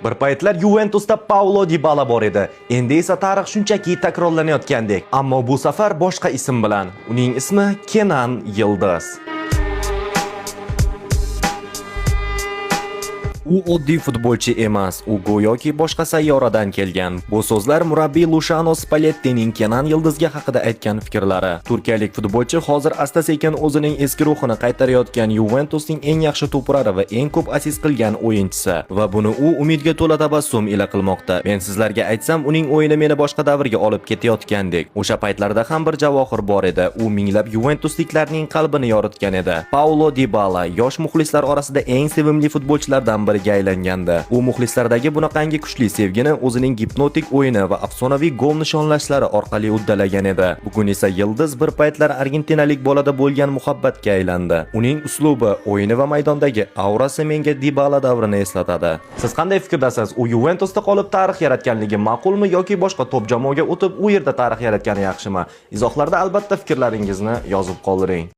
Bir paytlar Juventusda Paulo Dybala bor edi. Endi esa tarix shunchaki takrorlanayotgandek. Ammo bu safar boshqa ism bilan. Uning ismi Kenan Yildiz. U oddiy futbolchi emas, u go'yoki boshqa sayyoradan kelgan. Bu so'zlar murabbiy Lushano Spallettining Kenan Yildizga haqida aytgan fikrlari. Turkiyalik futbolchi hozir asta-sekin o'zining eski ruhini qaytarayotgan Juventusning eng yaxshi to'purari va eng ko'p asist qilgan o'yinchisi va buni u umidga to'la tabassum ila qilmoqda. Men sizlarga aytsam, uning o'yini meni boshqa davrga olib ketayotgandek. O'sha paytlarda ham bir javohir bor edi. U minglab Juventusliklarning qalbini yoritgan edi. Paulo Dybala yosh muxlislar orasida eng sevimli futbolchilardan biriga aylangandi. U muxlislardagi bunaqangi kuchli sevgini o'zining gipnotik o'yini va afsonaviy gol nishonlashlari orqali uddalagan edi. Bugun esa Yildiz bir paytlar argentinalik bolada bo'lgan muhabbatga aylandi. Uning uslubi, o'yini va maydondagi aurasi menga Dybala davrini eslatadi. Siz qanday fikrdasiz? U Juventusda qolib tarix yaratganligi ma'qulmi yoki boshqa top jamoaga o'tib u yerda tarix yaratgani yaxshimi? Izohlarda albatta fikrlaringizni yozib qoldiring.